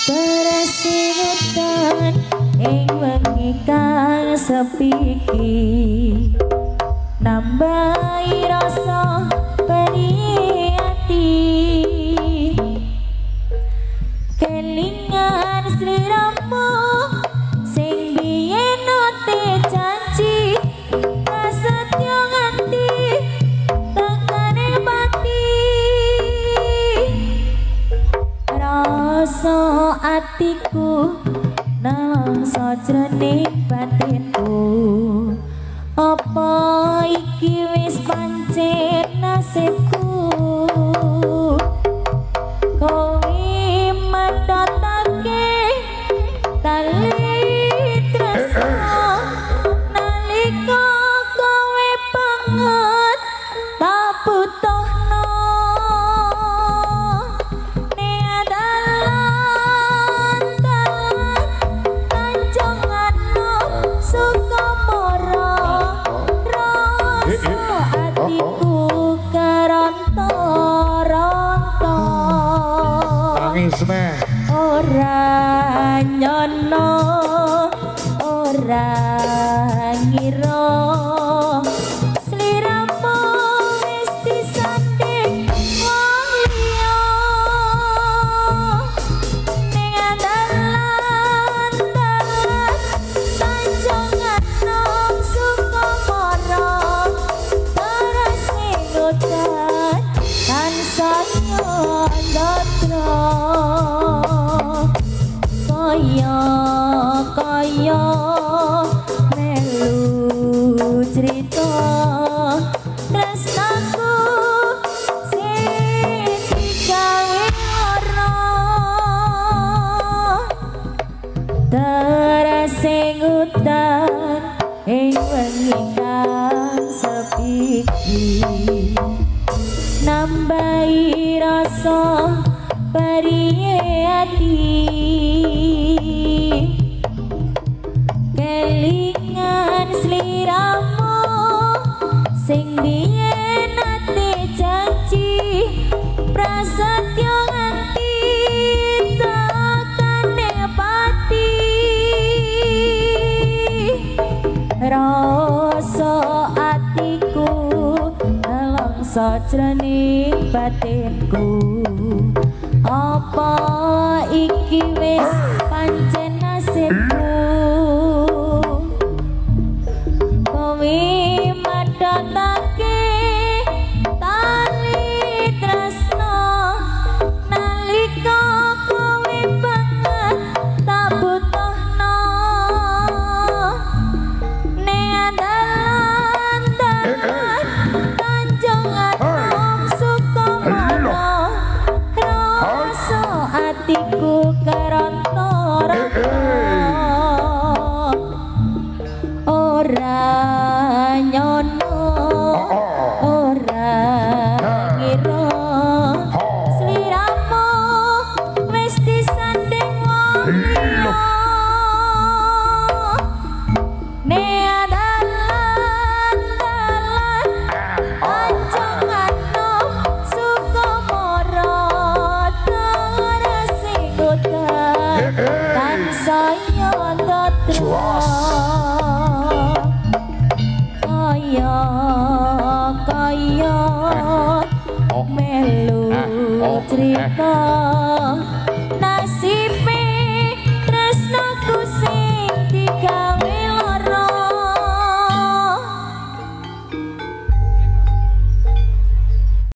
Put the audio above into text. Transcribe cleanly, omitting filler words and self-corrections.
Terasiutan ing wengi kang sepi iki nambahi rasa perih ati kelingan sliramu sing biyen ate janji prasetyo nganti tekane pati rasa atiku nelongso jroning batinku apa iki wis pancen nasibku kowe medhotake tali tresno nalika kowe banget tak butuhno dalan dalan Tanjung Anom Sukamara rasa atiku keronto-ronto Nangis meh ora nyono ora ngira sliramu wis disanding wong liya ning dalan dalan Tanjung Anom Sukamara terus ngudan tansah ndotro kaya kaya melu crita tresnaku sing digawe lara terasing udan ing wengi kang sepi iki nambahi rasa perih ati kelingan sliramu sing biyen ate janji prasetyo nganti tekane pati rasa atiku nelongso jroning batinku apa iki wis pancen nasibku kowe medhotake tali tresno nalika kowe banget tak butuhno ning dalan dalan Tanjung Anom Sukamara rasa atiku keronto-ronto ora nyono ora ngira sliramu wis disanding wong liya ning dalan dalan Tanjung Anom Sukamara terus udan tansaya ndotro kaya kaya melu crita